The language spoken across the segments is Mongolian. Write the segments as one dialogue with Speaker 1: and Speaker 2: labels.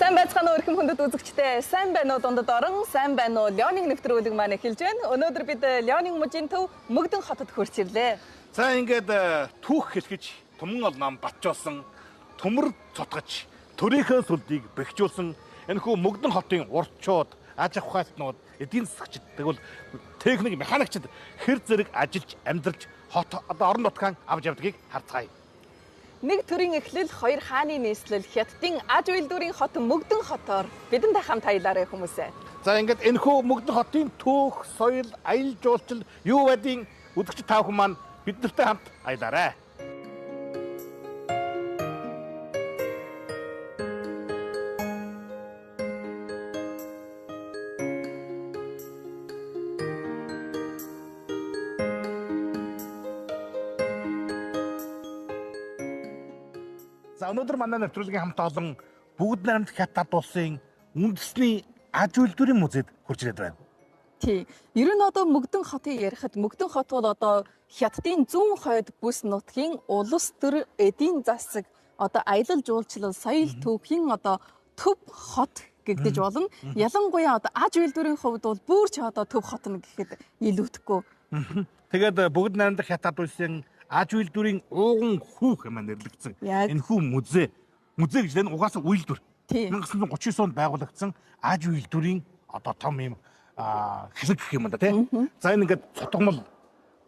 Speaker 1: Сайн байцгаана уу эрхэм хүндэт үзэгчдээ. Сайн байна уу дундад орон, сайн байна уу Леонинг нэвтрүүлэг маань эхэлж байна. Өнөөдөр бид Леонинг мужийн төв Мөгдөн хотод хурж ирлээ.
Speaker 2: За ингээд түүх хэлхэж Түмэн ол нам батжуулсан, төмөр цутгаж, төрийнхөө сүлдийг бэхжүүлсэн энэхүү Мөгдөн хотын урчууд, аж ахуйчнууд, эдийн засгчид, тэгвэл техник, механикчид хэр зэрэг ажиллаж, амьдарч хот одоо орон нутгаан авч явдгийг харцгаая.
Speaker 1: Нэг төрийн эхлэл, хоёр хааны нийслэл, Хятадын аж үйлдвэрийн хот Мөгдөн хотоор бидэнтэй хамт аялаарай хүмүүсээ.
Speaker 2: За ингээд энэхүү Мөгдөн хотын түүх, соёл, аялал жуулчлал юу байдгийг үзэгч та бүхэн маань биднэртэй хамт аялаарай. За өнөөдөр манай нэвтрүүлгийн хамт олон бүгд найрамдах Хятад улсын үндэсний аж үйлдвэрийн музейд хурж ирээд байна.
Speaker 1: Тий. Ер нь одоо Мөгдөн хотыг ярихад Мөгдөн хот бол одоо Хятадын зүүн хойд бүс нутгийн улс төр эдийн засаг одоо аялал жуулчлал, соёл түүхийн одоо төв хот гэгдэж болно. Ялангуяа одоо аж үйлдвэрийн хувьд бол бүр ч одоо төв хот нь гэхэд илүүтэхгүй.
Speaker 2: Тэгээд бүгд найрамдах Хятад улсын аж үйлдвэрийн ууган хүүх хэмээн нэрлэгдсэн. Энэхүү музей. Музей гэж энэ угаасаа үйлдвэр. 1939 онд байгуулагдсан аж үйлдвэрийн одоо том юм хэсэг гэх юм да тий. За энэ ингээд цутгамал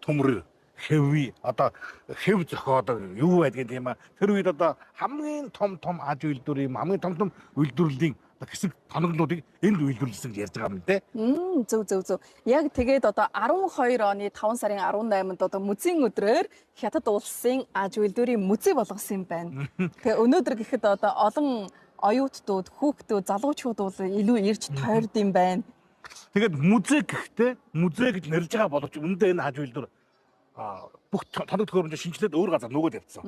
Speaker 2: төмөр хэвий одоо хэв зохиод юу байдгийг тийм аа. Тэр үед одоо хамгийн том том аж үйлдвэрийн хамгийн том том үйлдвэрлэлийн хэсэг тоноглолуудыг энд үйлдвэрлэсэн гэж ярьж байгаа юм тий.
Speaker 1: Зөв зөв зөв. Яг тэгээд одоо 12 оны 5 сарын 18-нд одоо музейн өдрөөр Хятад улсын аж үйлдвэрийн музей болгосон юм байна. Тэгээ өнөөдөр гэхэд одоо олон оюутнууд, хүүхдүүд, залуучууд бол илүү ирж тойрд юм байна.
Speaker 2: Тэгээд музей гэхдээ музей гэж нэрлэж байгаа боловч үүндээ энэ аж үйлдвэр бүх тоног төхөөрөмжөө шинжилээд өөр газар нүгэд явцсан.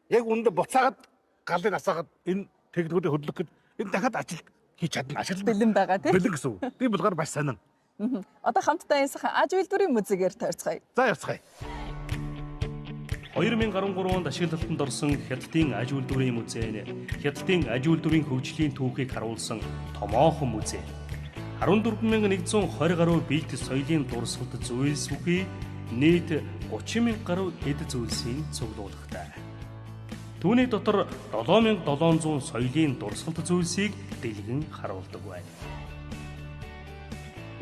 Speaker 2: Яг үүндээ буцаагаад галыг асаагаад энэ техникүүдийг хөдлөх гээд энэ дахиад ажил хийж чадна. Ашиглал
Speaker 1: бэлэн байгаа тийм.
Speaker 2: Бэлэн гэсэн үг. Тийм болохоор маш сонин.
Speaker 1: Одоо хамтдаа энэ сайхан аж үйлдвэрийн музейгээр тойрцгаая.
Speaker 2: За явцгаая.
Speaker 3: 2013 онд ашиглалтанд орсон Хятадын аж үйлдвэрийн музей нь Хятадын аж үйлдвэрийн хөгжлийн түүхийг харуулсан томоохон музей. 14120 гаруй бэлт соёлын дурсгалт зүйлс бүхий нийт 30,000 гаруй эд зүйлсийн цуглуулгатай. Түүний дотор 7700 соёлын дурсгалт зүйлсийг дэлгэн харуулдаг байна.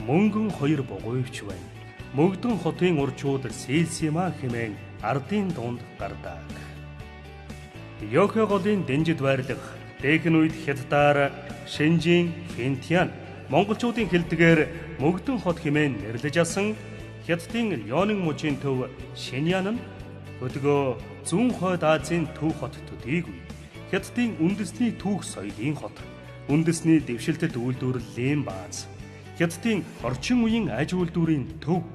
Speaker 3: Мөнгөн хоёр бугуйвч байна. Мөгдөн хотын урчууд Сэлсима хэмээн ардын дунд гардаг. Йохэ голын дэнжид байрлах дээхэн үед Хятадаар Шэнжин, Фэнтян монголчуудын хэлдгээр Мөгдөн хот хэмээн нэрлэж асан Хятадын Леонинг мужийн төв Шэньян нь өдгөө зүүн хойд Азийн төв хот төдийгүй Хятадын үндэсний түүх соёлын хот, үндэсний дэвшилтэт үйлдвэрлэлийн бааз, Хятадын орчин үеийн аж үйлдвэрийн төв,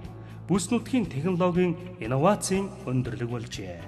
Speaker 3: бүс нутгийн технологийн инновацийн өндөрлөг болжээ.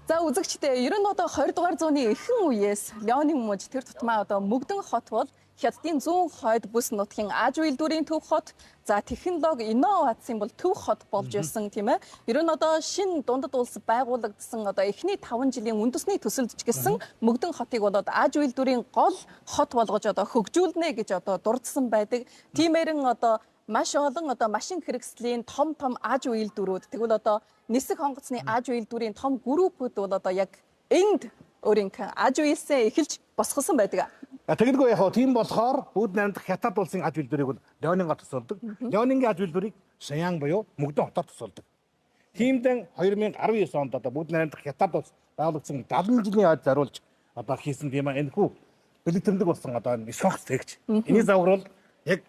Speaker 1: За үзэгчдээ, ер нь одоо 20 дугаар зууны ихэнх үеэс Леонинг муж тэр тутмаа одоо Мөгдөн хот бол Хятадын зүүн хойд бүс нутгийн аж үйлдвэрийн төв хот, за технологи инновацийн бол төв хот болж байсан тийм ээ. Ер нь одоо шинэ дундад улс байгуулагдсан одоо эхний 5 жилийн үндэсний төсөлд ч гэсэн Мөгдөн хотыг бол аж үйлдвэрийн гол хот болгож одоо хөгжүүлнэ гэж одоо дурдсан байдаг. Тиймээрэн одоо маш олон одоо машин хэрэгслийн том том аж үйлдвэрүүд, тэгвэл одоо нисэх онгоцны аж үйлдвэрийн том группүүд бол одоо яг энд өөрийнх аж үйлсээ эхэлж босгосон байдаг.
Speaker 2: Тэгэлгүй яг тийм болохоор бүгд найрамдах Хятад улсын аж үйлдвэрийг бол Леонингаар төсөөлдөг. Леонингийн аж үйлдвэрийг Шэньян буюу Мөгдөн хотоор төсөөлдөг. Тиймдэн 2019 онд одоо бүгд найрамдах Хятад улс байгуулагдсан 70 жилийн ойд зориулж одоо хийсэн тийм энэхүү бэлэг тэмдэг болсон одоо нисэх онгоц тэгч. Энэний загвар бол яг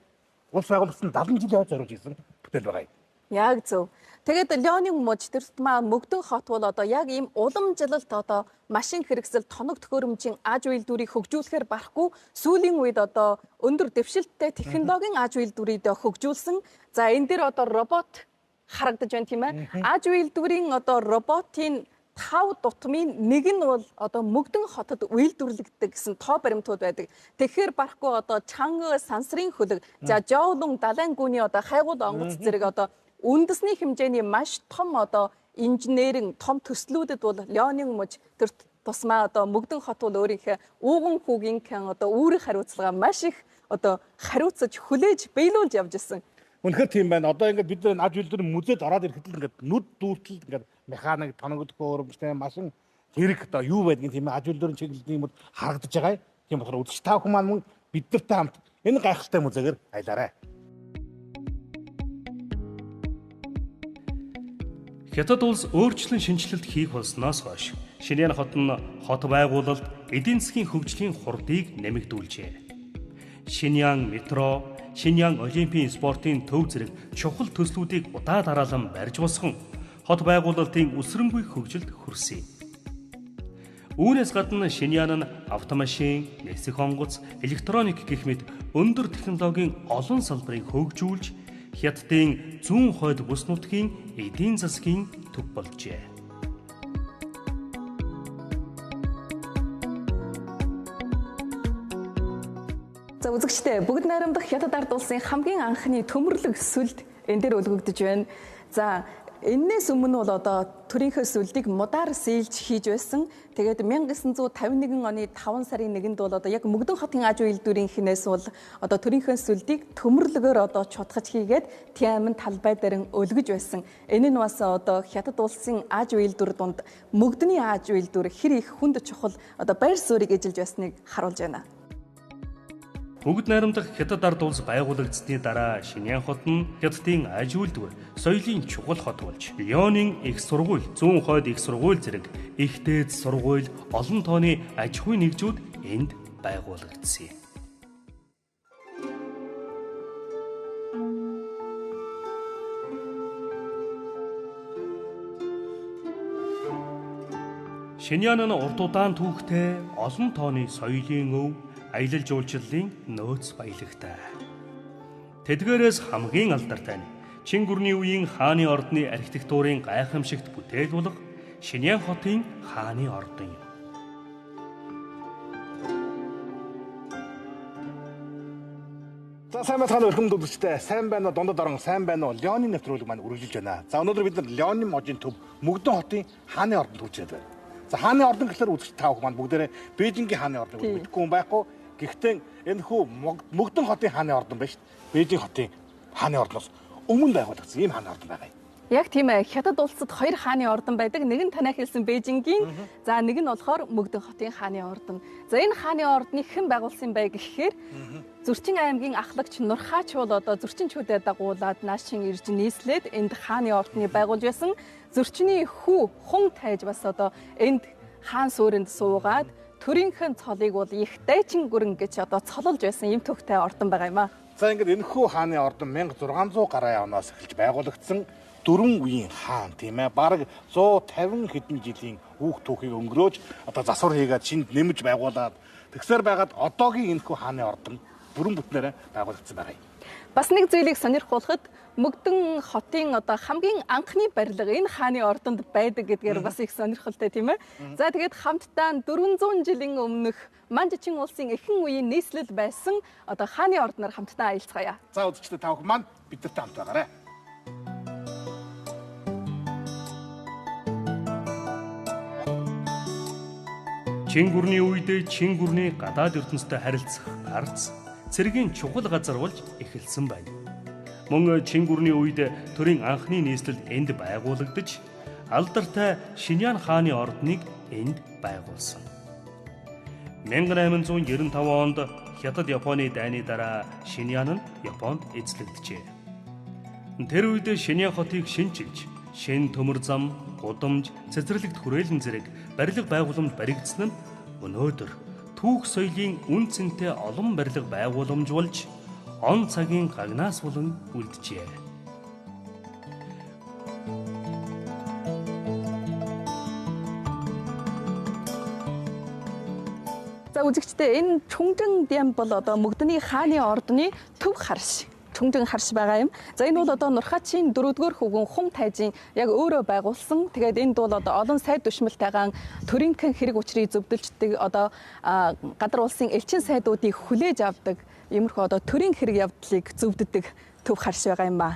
Speaker 2: улс байгуулагдсан 70 жилийн ойд зориулж хийсэн бүтээл байгаа юм.
Speaker 1: Яг зөв. Тэгээд Леонинг муж тэр тутмаа Мөгдөн хот бол одоо яг ийм уламжлалт одоо машин хэрэгсэл тоног төхөөрөмжийн аж үйлдвэрийг хөгжүүлэхээр барахгүй сүүлийн үед одоо өндөр дэвшилттэй технологийн аж үйлдвэрийг хөгжүүлсэн. За энэ дээр одоо робот харагдаж байна тийм ээ. Аж үйлдвэрийн одоо роботын 5 дутмын нэг нь бол одоо Мөгдөн хотод үйлдвэрлэгддэг гэсэн тоо баримтууд байдаг. Тэгэхээр барахгүй одоо Чанга сансрын хөлөг, за Жоолун далайн гүний одоо хайгуул онгоц зэрэг одоо үндэсний хэмжээний маш том одоо инженерийн том төслүүдэд бол Ляонин муж тэр тусмаа одоо Мөгдөн хот бол өөрийнхөө ууган хүүгийн одоо үүрэг хариуцлага маш их одоо хариуцаж хүлээж биелүүлж явж исэн.
Speaker 2: Үнэхээр тийм байна. Одоо ингээд бид нар аж үйлдвэрийн музейд ороод ирэхэд л ингээд нүд дүүртэл ингээд механик, тоног төхөөрөмжтэй машин тэрэг одоо юу байдгийг тийм аж үйлдвэрийн чиглэлийн юмуд харагдаж байгаа. Тийм болохоор үзэгч та бүхэн маань мөн биднэртэй хамт энэ гайхалтай музейгээр аялаарай.
Speaker 3: Хятад улс өөрчлөн шинэчлэлт хийх болсноос хойш Шиньян хот нь хот байгуулалт, эдийн засгийн хөгжлийн хурдыг нэмэгдүүлжээ. Шиньян метро, Шиньян олимпийн спортын төв зэрэг чухал төслүүдийг удаа дараалан барьж босгон хот байгуулалтын өсрөнгүй хөгжилд хүрсэн юм. Үүнээс гадна Шиньян нь автомашин, нисэх онгоц, электроник гэх мэт өндөр технологийн олон салбарыг хөгжүүлж Хятадын зүүн хойд бүс нутгийн эдийн засгийн төв болжээ.
Speaker 1: За үзэгчдээ, бүгд найрамдах Хятад ард улсын хамгийн анхны төмөрлөг сүлд энэ дээр өлгөгдөж байна. За энээс өмнө бол одоо төрийнхөө сүлдийг мудаар сэлж хийж байсан. Тэгээд 1951 оны 5 сарын 1-нд бол одоо яг Мөгдөн хотын аж үйлдвэрийн хинээс бол одоо төрийнхөө сүлдийг төмөрлөгөөр одоо чутгаж хийгээд Тяньаньмэн талбай дээр өлгөж байсан. Энэ нь бас одоо Хятад улсын аж үйлдвэр дунд Мөгдөний аж үйлдвэр хэр их хүнд чухал одоо байр суурийг эзэлж байсныг харуулж байна.
Speaker 3: Бүгд найрамдах Хятад ард улс байгуулагдсаны дараа Шиньян хот нь Хятадын аж үйлдвэр, соёлын чухал хот болж, Леонын их сургууль, зүүн хойд их сургууль зэрэг их дээд сургууль, олон тооны аж ахуйн нэгжүүд энд байгуулагдсан юм. Шиньян нь урт удаан түүхтэй олон тооны соёлын өв, аялал жуулчлалын нөөц баялагтай. Тэдгээрээс хамгийн алдартай нь Чин гүрний үеийн хааны ордны архитектурын гайхамшигт бүтээл болох Шиньян хотын хааны ордон юм.
Speaker 2: За сайн байцгаана уу эрхэм үзэгчдээ. Сайн байна уу дундад орон, сайн байна уу Леоны нэвтрүүлэг маань үргэлжилж байна. За өнөөдөр бид нар Леоны можийн төв Мөгдөн хотын хааны ордонд хүрч ирээд байна. За хааны ордон гэхлээр үзэгч та бүхэн маань бүгдээрээ Бээжингийн хааны ордыг мэдэхгүй юм байхгүй. Гэхдээ энэ хүү Мөгдөн хотын хааны ордон байна шүү дээ. Бээжин хотын хааны ордоноос өмнө байгуулагдсан ийм хааны ордон байгаа юм.
Speaker 1: Яг тийм ээ. Хятад улсад хоёр хааны ордон байдаг. Нэг нь танай хэлсэн Бээжингийн, за нэг нь болохоор Мөгдөн хотын хааны ордон. За энэ хааны ордныг хэн байгуулсан бэ гэхээр Зүрчин аймгийн ахлагч Нурхаач бол одоо зүрчин чүдээ дагуулад наашин ирж нийслээд энд хааны ордныг байгуулж байсан. Зүрчний хүү Хун тайж бас одоо энд хаан суурьнд суугаад төрийнхөн цолыг бол их дайчин гүрэн гэж одоо цололж байсан ийм төвхтэй ордон байгаа юм аа.
Speaker 2: За ингээд энэ хүү хааны ордон 1600 гаруй оноос эхэлж байгуулагдсан дөрвөн үеийн хаан тийм ээ. Бараг 150 хэдэн жилийн үүх түүхийг өнгөрөөж одоо засвар хийгээд шинд нэмж байгуулад тэгсээр байгаад одоогийн энэ хүү хааны ордон бүрэн бүтнээрээ байгуулагдсан байгаа юм.
Speaker 1: Бас нэг зүйлийг сонирхуулахад Мөгдөн хотын одоо хамгийн анхны барилга энэ хааны ордонд байдаг гэдгээр бас их сонирхолтой тийм ээ. За тэгээд хамтдаа 400 жилийн өмнөх Манжичин улсын эхэн үеийн нийслэл байсан одоо хааны ордноор хамтдаа аялцгаая.
Speaker 2: За үзэгчдээ та бүхэн маань бидэртэй хамт байгаарай.
Speaker 3: Чин гүрний үед чин гүрний гадаад ертөнцтэй харилцах гарц цэргийн чухал газар болж эхэлсэн байна. Мөн чин гүрний үед төрийн анхны нийслэл энд байгуулагдаж, алдартай Шиньян хааны ордныг энд байгуулсан. 1895 онд Хятад Японы дайны дараа Шиньян нь Японд эзлэгджээ. Тэр үед Шиньян хотыг шинчилж, шин төмөр зам, гудамж, цэцэрлэгт хүрээлэн зэрэг барилга байгууламж баригдсан нь өнөөдөр түүх соёлын үн цэнтэй олон барилга байгууламж болж он цагийн гагнаас булан үлджээ.
Speaker 1: За үзэгчдээ, энэ Чүнжэн дям бол одоо Мөгдөний хааны ордны төв харш. Чүнжэн харш байгаа юм. За энэ бол одоо Нурхаачийн дөрөвдүгээр хүүгэн Хум тайжин яг өөрөө байгуулсан. Тэгээд энд бол одоо олон сайд түшмэлтэйгаан төрийнхөн хэрэг учрыг зөвдөлждөг одоо гадар улсын элчин сайдуудыг хүлээж авдаг иймэрхүү одоо төрийн хэрэг явдлыг зөвддөг төв харш байгаа юм ба.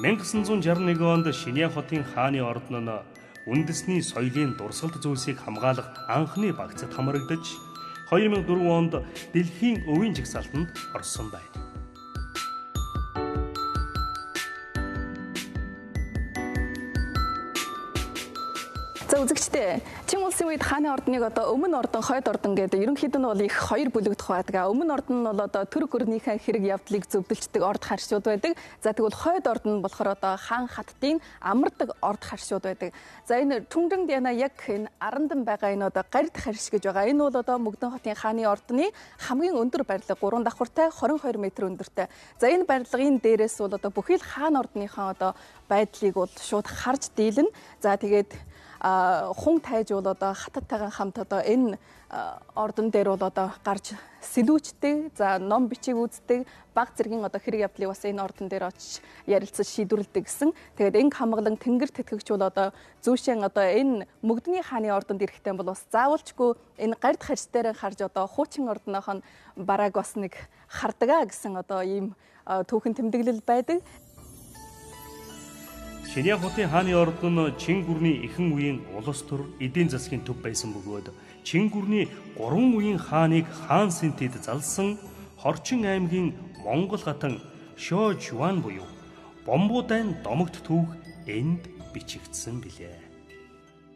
Speaker 3: 1961 онд Шиньян хотын хааны ордон нь үндэсний соёлын дурсгалт зүйлсийг хамгаалах анхны багцад хамрагдаж 2004 онд дэлхийн өвийн жагсаалтанд орсон байна.
Speaker 1: За үзэгчдээ, Чин улсын үед хааны ордныг одоо өмнө ордон, хойд ордон гэдэг ерөнхийдөө нь бол их хоёр бүлэгдэх байдаг. Өмнө ордон нь бол одоо төрөг гөрнийхээ хэрэг явдлыг зөвдөлждөг орд харшууд байдаг. За тэгвэл хойд ордон нь болохоор одоо хаан хаттын амардаг орд харшууд байдаг. За энэ Түнжэнд яна яг энэ арандан байгаа энэ одоо гарид харш гэж байгаа. Энэ бол одоо Мөгдөн хотын хааны ордны хамгийн өндөр барилга 3 давхартай 22 м өндөртэй. За энэ барилгын дээрээс бол одоо бүхий л хаан ордныхоо одоо байдлыг бол шууд харж дийлнэ. За тэгээд хун тайж бол одоо хатадтайгаа хамт одоо энэ ордон дээр бол одоо гарч сэлүүчдэг, за ном бичиг үздэг, баг зэргийн одоо хэрэг явдлыг бас энэ ордон дээр очиж ярилцаж шийдвэрлэдэг гэсэн. Тэгээд инг хамглан тэнгэр тэтгэгч бол одоо зүүшэн одоо энэ Мөгдний хааны ордонд ирэхтэй бол бас заавалчгүй энэ гард харьц дээр харж одоо хуучин ордных нь барааг бас нэг хардгаа гэсэн одоо ийм түүхэн тэмдэглэл байдаг.
Speaker 3: Шиньян хотын хааны ордон нь Чин гүрний эхэн үеийн улс төр эдийн засгийн төв байсан бөгөөд Чин гүрний 3 үеийн хааныг хаан сэнтэд залсан Хорчин аймгийн Монгол хатан Шо Жуан буюу Бомбуудайн домогт түүх энд бичигдсэн билээ.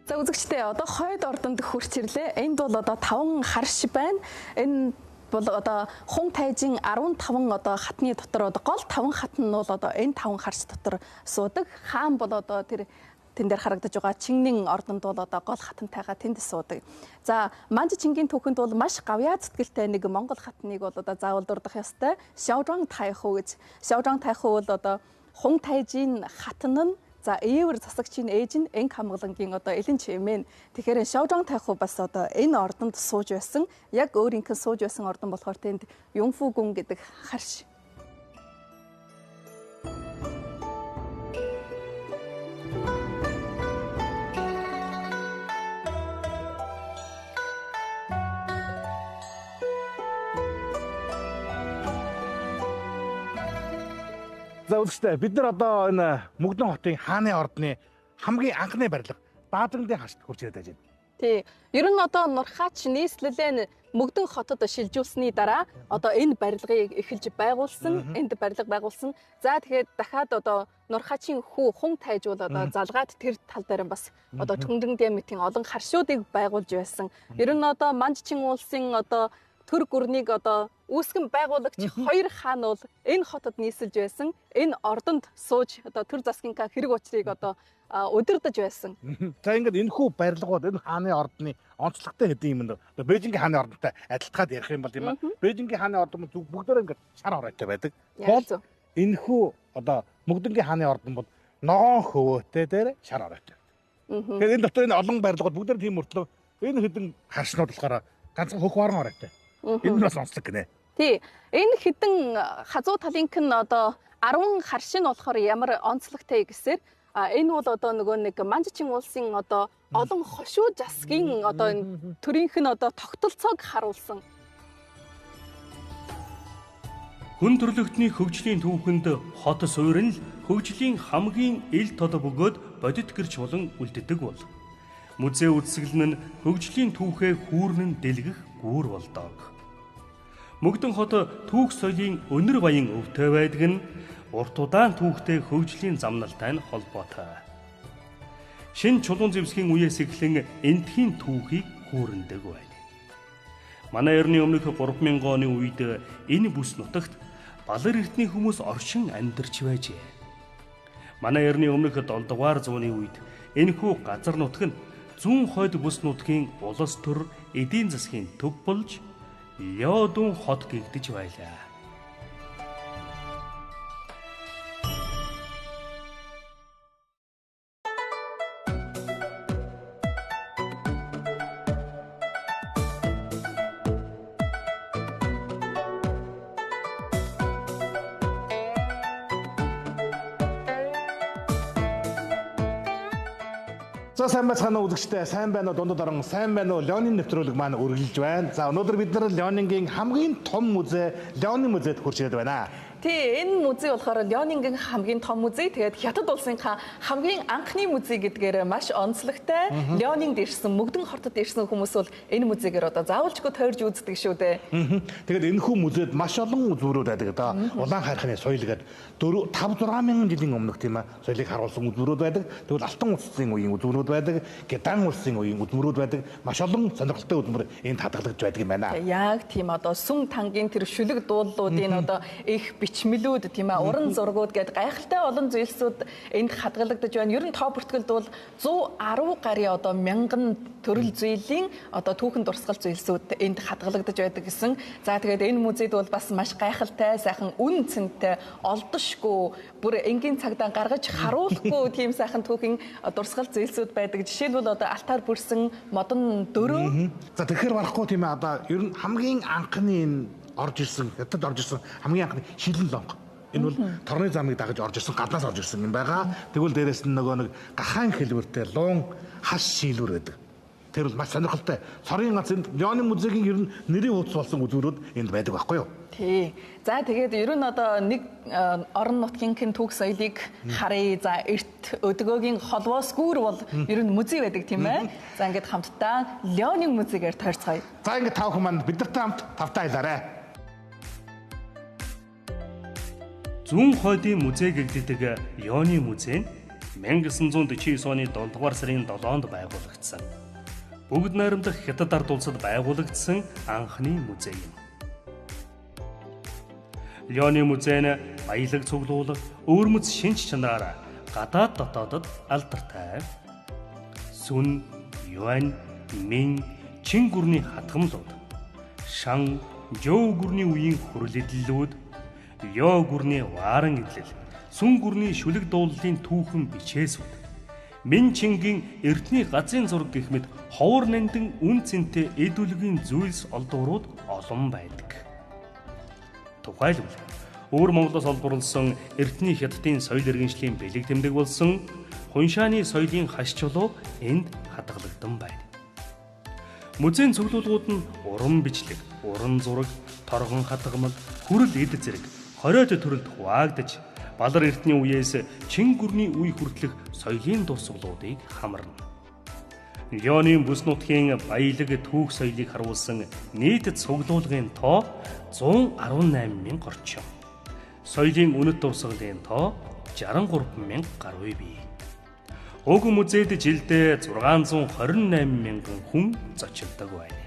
Speaker 1: За үзэгчдээ, одоо хойд ордонд хурч ирлээ. Энд бол одоо 5 харш байна. Энэ бол одоо хун тайжин 15 одоо хатны дотор одоо гол 5 хат нь бол одоо энэ 5 харш дотор суудаг. Хаан бол одоо тэр тэн дээр харагдаж байгаа Чингний ордонд бол одоо гол хатантайгаа тэнд суудаг. За Манж Чингийн түүхэнд бол маш гавьяа зүтгэлтэй нэг Монгол хатныг бол одоо заавал дурдах ёстой. Сяожан тайхуу гэж. Сяожан тайхуу бол одоо хун тайжийн хатан нь за ээвэр засагчийн ээж нь Энг хамглангийн одоо элен чимэн. Тэгэхээр Шаожан тайхуу бас одоо энэ ордонд сууж байсан. Яг өөрийнх нь сууж байсан ордон болохоор тэнд Юнфүгүн гэдэг харш.
Speaker 2: За үзэгчдээ, бид нар одоо энэ Мөгдөн хотын хааны ордны хамгийн анхны барилга Даажингдын харшид хурж ирээд байж байна.
Speaker 1: Тий. Ер нь одоо Нурхаач нийслэлээ нь Мөгдөн хотод шилжүүлсэний дараа одоо энэ барилгыг эхэлж байгуулсан, энд барилга байгуулсан. За тэгэхээр дахиад одоо Нурхаачийн хүү хун тайжуул одоо залгаад тэр тал дээр бас одоо Түнжэндээ мэтийн олон харшуудыг байгуулж байсан. Ер нь одоо Манжчин улсын одоо төр гүрнийг одоо үүсгэн байгуулагч хоёр хаан бол энэ хотод нийсэлж байсан. Энэ ордонд сууж одоо төр засгийнхаа хэрэг учрыг одоо удирдах байсан.
Speaker 2: За ингээд энэ хүү барилгууд энэ хааны ордны онцлогтой хэдэн юм нь одоо Бээжингийн хааны ордонтой адилтгаад ярих юм бол юм аа. Бээжингийн хааны ордон бүгдээрээ ингээд шар оройтой байдаг.
Speaker 1: Яг зөв.
Speaker 2: Энэ хүү одоо Мөгдөнгийн хааны ордон бол ногоон хөвөөтэй дээр шар оройтой. Тэгэхээр энэ дотор энэ олон барилгууд бүгдээр тийм мөртлөө энэ хэдэн харшнууд болохоор ганцхан хөх орон оройтой. Энэ нь бас онцлог гинэ.
Speaker 1: Тий. Энэ хэдэн хазуу талынх нь одоо 10 харш нь болохоор ямар онцлогтой гэсээр энэ бол одоо нөгөө нэг Манжчин улсын одоо олон хошуу засгийн одоо энэ төрийнх нь одоо тогтолцоог харуулсан.
Speaker 3: Хүн төрөлхтний хөгжлийн түүхэнд хот суурь нь л хөгжлийн хамгийн ил тод бөгөөд бодит гэрч болон үлддэг бол. Музей үзэсгэлэн нь хөгжлийн түүхээ хүүрнэн дэлгэх гүүр болдог. Мөгдөн хот түүх соёлын өнөр баян өвтэй байдаг нь урт удаан түүхтэй хөгжлийн замналтай нь холбоотой. Шинэ чулуун зэвсгийн үеэс эхлэн эндхийн түүхийг хүүрнэдэг байна. Манай эртний өмнөх 3000 оны үед энэ бүс нутагт Балар эрдний хүмүүс оршин амьдарч байжээ. Манай эртний өмнөх 7 дугаар зууны үед энэхүү газар нутаг нь зүүн хойд бүс нутгийн улс төр эдийн засгийн төв болж Лёдун хот гэгдэж байлаа.
Speaker 2: За сайн байцгаана уу үзэгчдээ, сайн байна уу дундад орон, сайн байна уу Леонийн нэвтрүүлэг маань үргэлж байна. За өнөөдөр бид нар Леонингийн хамгийн том музей, Леонийн музейд хурж ирээд байна.
Speaker 1: Тий, энэ музей болохоор Леонингийн хамгийн том музей. Тэгээд Хятад улсынхаа хамгийн анхны музей гэдгээр маш онцлогтой. Леонинд ирсэн, Мөгдөн хортод ирсэн хүмүүс бол энэ музейгээр одоо заавалчгүй тойрж үздэг шүү дээ.
Speaker 2: Тэгээд энэхүү музейд маш олон үзүүрүүд байдаг. Одоо улаан хайрханы соёл гэдэг 4 5 6 мянган жилийн өмнөх тийм соёлыг харуулсан үзүүрүүд байдаг. Тэгвэл Алтан улсын үеийн үзүүрүүд байдаг, Гедан улсын үеийн үзүүрүүд байдаг. Маш олон сонирхолтой үзмэр энд хадгалагдж байдаг юм байна.
Speaker 1: Яг тийм одоо сүм тангийн тэр шүлэг дууллуудын одоо их бичмэлүүд тийм уран зургууд гээд гайхалтай олон зүйлсүүд энд хадгалагдаж байна. Ер нь тоо бүртгэлд бол 110 гаруй одоо мянган төрөл зүйлийн одоо түүхэн дурсгал зүйлсүүд энд хадгалагдаж байдаг гэсэн. За тэгээд энэ музейд бол бас маш гайхалтай, сайхан үн цэнтэй, олдошгүй, бүр энгийн цагдаа гаргаж харуулахгүй тийм сайхан түүхэн дурсгал зүйлсүүд байдаг. Жишээлбэл одоо алтаар бүрсэн модон дөрөв.
Speaker 2: За тэгэхээр барахгүй тийм одоо ер нь хамгийн анхны энэ орж ирсэн, Хятад орж ирсэн хамгийн анхны шилэн лонг. Энэ бол торны замыг дагаж орж ирсэн, гаднаас орж ирсэн юм байгаа. Тэгвэл дээрэс нь нөгөө нэг гахаан хэлбэртэй луун хас шийлвэр байдаг. Тэр бол маш сонирхолтой. Цорын гац энд Леоны музейгийн ер нь нэрийн хуудас болсон үзүүрүүд энд байдаг байхгүй юу?
Speaker 1: Тий. За тэгээд ер нь одоо нэг орон нутгийн түүх соёлыг харъя. За эрт өдгөөгийн холбоос гүр бол ер нь музей байдаг тийм ээ. За ингээд хамтдаа Леоны музейгээр тойрцгоё.
Speaker 2: За ингээд та бүхэн маань бидэртэй хамт тавтай аялаарай.
Speaker 3: Зүүн хойдын музей гэгддэг Леоны музей нь 1949 оны 7 дугаар сарын 7-нд байгуулагдсан. Бүгд найрамдах Хятад ард улсад байгуулагдсан анхны музей юм. Леоны музей нь баялаг цуглуулга, өвөрмөц шинж чанараар гадаад дотоодод алдартай. Сүн, Юань, Мин, Чин гүрний хатгамлууд, Шан, Жоо гүрний үеийн хүрэл эдлэлүүд, Йо гүрний вааран эдлэл, Сүн гүрний шүлэг дууллын түүхэн бичээсүүд, Мин Чингийн эрдний газрын зураг гэх мэт ховор нандин үн цэнтэй эд үлгийн зүйлс олдврууд олон байдаг. Тухайлбал Өвөр Монголоос олборлсон эрдний Хятадын соёл иргэншлийн бэлэг тэмдэг болсон Хуншааны соёлын хаш чулуу энд хадгалагдан байна. Музейн цуглуулгууд нь уран бичлэг, уран зураг, торгон хадгамал, хүрэл эд зэрэг 20 төрөлд хуваагдаж Балар эрдний үеэс Чин гүрний үе хүртэлх соёлын дурсгалуудыг хамарна. Леоны бүс нутгийн баялаг түүх соёлыг харуулсан нийт цуглуулгын тоо 118 мянга орчим. Соёлын үнэт дурсгалын тоо 63 мянга гаруй бий. Уг музейд жилдээ 628 мянган хүн зочилдог байна.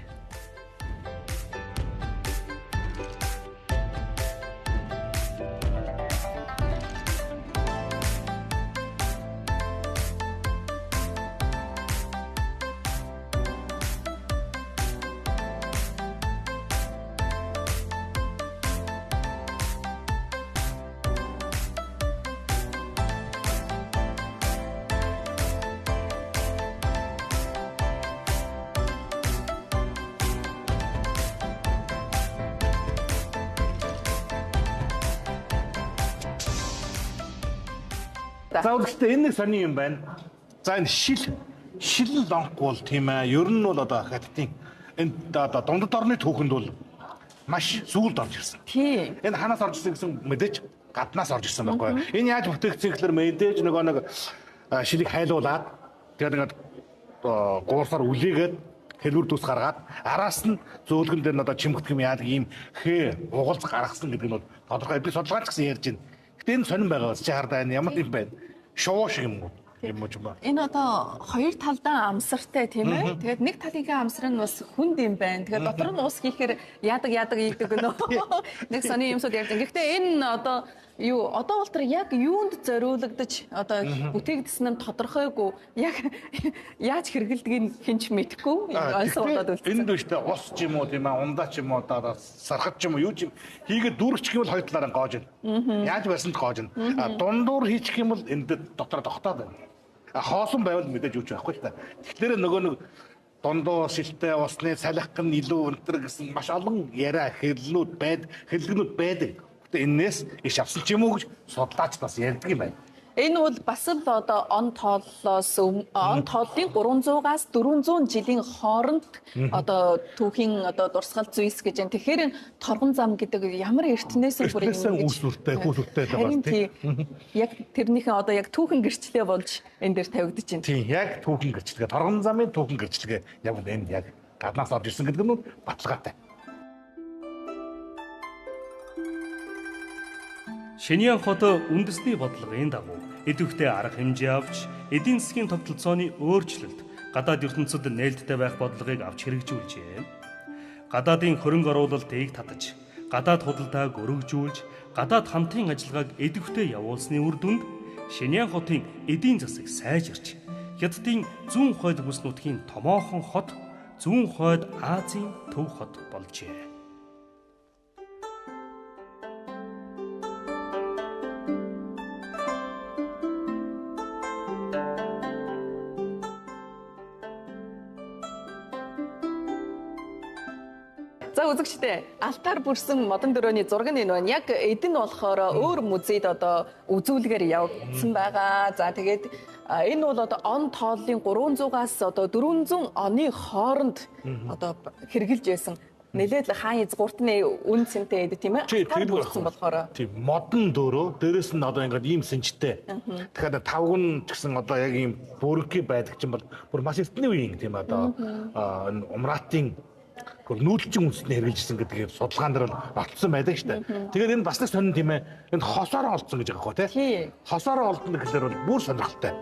Speaker 2: За үгүйстэй энэ нэг сони юм байна. За энэ шил лонх бол тийм ер нь бол одоо Хятадын энэ одоо дундад орны түүхэнд бол маш сүүлд орж ирсэн.
Speaker 1: Тийм.
Speaker 2: Энэ ханаас орж ирсэн гэсэн мэдээж гаднаас орж ирсэн байхгүй. Энэ яаж бүтээгдсэн гэхэлэр мэдээж нөгөө нэг шилийг хайлуулад тэгээд ингээд гуурсаар үлээгээд хэлбэр төс гаргаад араас нь зөөлгөн дээр нь одоо чимэгдэх юм яадаг ийм хээ угалц гаргасан гэдэг нь бол тодорхой би судалгаач гэсэн ярьж байна. Гэтэ энэ сонирн байгаа бас чи хардаа энэ ямар юм байна? Шувуу шиг юм уу? Юм уу юм ба.
Speaker 1: Энэ одоо хоёр талдаа амсартай тийм ээ. Тэгээд нэг талынхаа амсар нь бас хүнд юм байна. Тэгээд дотор нь ус хийхээр яадаг ийдэг гэнэ. Нэг сони юмсууд ярьж. Гэхдээ энэ одоо юу одоо бол тэр яг юунд зориулагдаж одоо бүтээгдэсэн нь тодорхойгүй. Яг яаж хэрэгэлдгийг хэн ч мэдэхгүй. Онцгой болоод үлдсэн.
Speaker 2: Энд биш үү ус ч юм уу тийм ээ, ундаа ч юм уу одоо сархад ч юм уу юу ч юм хийгээд дүүрчих юм бол хоёр талаараа гоож байна. Яаж байсан ч гоож байна. Дундуур хийчих юм бол энд дотор тогтоод байна. Хоосон байвал мэдээж юу ч байхгүй л та. Тэгэхээр нөгөө нэг дундуу шилтэй усны салхи нь илүү өнтер гэсэн маш олон яриа хэллэгнүүд байдаг. Гэтэ энээс иш авсан ч юм уу гэж судлаач бас ярьдаг юм байна.
Speaker 1: Энэ бол бас л одоо он тооллоос он тооллын 300-аас 400 жилийн хооронд одоо түүхийн одоо дурсгал зүйлс гэж байна. Тэгэхээр торгон зам гэдэг ямар эртнээс
Speaker 2: бүр юм гэж үүсвэртэй хүүсвэртэй байгаа
Speaker 1: тийм. Яг тэрнийхэн одоо яг түүхэн гэрчлээ болж энэ дээр тавигдаж байна.
Speaker 2: Тийм, яг түүхэн гэрчлэгээ. Торгон замын түүхэн гэрчлэгээ яг энэ яг гаднаас орж ирсэн гэдэг нь баталгаатай.
Speaker 3: Шиньян хот үндэсний бодлогын дагуу идэвхтэй арга хэмжээ авч эдийн засгийн тогтолцооны өөрчлөлт гадаад ертөнцид нээлттэй байх бодлогыг авч хэрэгжүүлжээ. Гадаадын хөрөнгө оруулалтыг татаж, гадаад худалдааг өргөжүүлж, гадаад хамтын ажиллагааг идэвхтэй явуулсны үр дүнд Шиньян хотын эдийн засаг сайжирч, Хятадын зүүн хойд бүс нутгийн томоохон хот, зүүн хойд Азийн төв хот болжээ.
Speaker 1: За үзэгчдээ, алтаар бүрсэн модон дөрөөний зураг нь энэ байна. Яг эдэн нь болохоор өөр музейд одоо үзүүлгээр явагдсан байгаа. За тэгээд энэ бол одоо он тооллын 300-аас одоо 400 оны хооронд одоо хэрглэж байсан. Нэлээд хаан язгууртны үн цэнтэй эд тийм ээ.
Speaker 2: Алтаар бүрсэн болохоор тийм модон дөрөө дээрэс нь одоо ингээд ийм сэнжтэй. Тэгэхээр тавг нь ч гэсэн одоо яг ийм бүрэнхий байдаг чинь бол бүр маш эртний үеийн тийм одоо энэ умратын нүүдэлчин үндэстний хэрэгжилсэн гэдгийг судалгаан дээр бол нотолсон байдаг шүү дээ. Тэгээд энэ бас нэг сонин тийм ээ энэ хосоор олдсон гэж байгаа байхгүй тий. Хосоор олдно гэхлээр бол бүр сонирхолтой.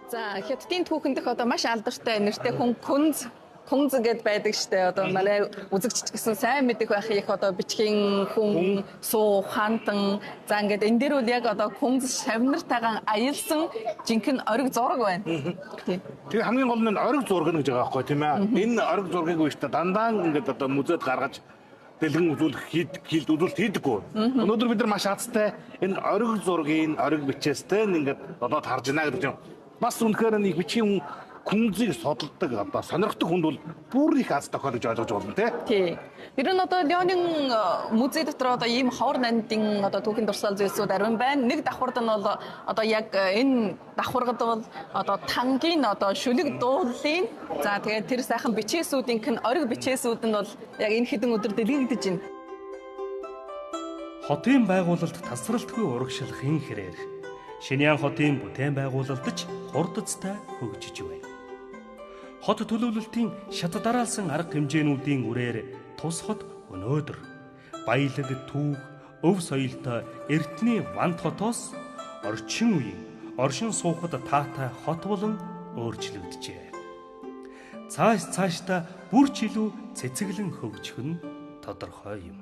Speaker 1: За Хятадын түүхэн дэх одоо маш алдартай нэртэй хүн Күнз Күнз гэд байдаг штэ. Одоо манай үзэгч гэсэн сайн мэдэх байх их одоо бичгийн хүн суу хантан. За ингээд энэ дээр бол яг одоо Күнз шавнартайгаан аялсан жинхэнэ ориг зураг байна.
Speaker 2: Тийм. Тэгээ хамгийн гол нь ориг зураг нь гэж байгаа байхгүй тийм ээ. Энэ ориг зургийг үгүй штэ дандаа ингээд одоо музейд гаргаж дэлгэн үзүүлэх хийд үзүүлэлт хийдэггүй. Өнөөдөр бид нар маш азтай энэ ориг зургийн ориг бичээстэй ингээд одоо харж байна гэдэг юм. Бас үнэхээр нэг бичгийн күнзийг судалдаг одоо сонирхдаг хүнд бол бүр их аз тохиол гэж ойлгож байна тий.
Speaker 1: Тий. Ер нь одоо Леонын музей дотор одоо ийм ховор нандин одоо түүхийн дурсгал зүйлсүүд ариун байна. Нэг давхард нь бол одоо яг энэ давхаргад бол одоо тангийн одоо шүлэг дуулын за тэгээд тэр сайхан бичээсүүдийнх нь ориг бичээсүүд нь бол яг энэ хэдэн өдөр дэлгэгдэж байна.
Speaker 3: Хотын байгуулалт тасралтгүй урагшлахын хэрээр Шиньян хотын бүтээн байгуулалт ч хурдцтай хөгжиж байна. Хот төлөвлөлтийн шат дараалсан арга хэмжээнүүдийн үрээр тус хот өнөөдөр баялаг түүх, өв соёлтой эртний Вант хотоос орчин үеийн оршин суухад таатай хот болон өөрчлөгдөжээ. Цааш цаашдаа бүр ч илүү цэцэглэн хөгжих нь тодорхой юм.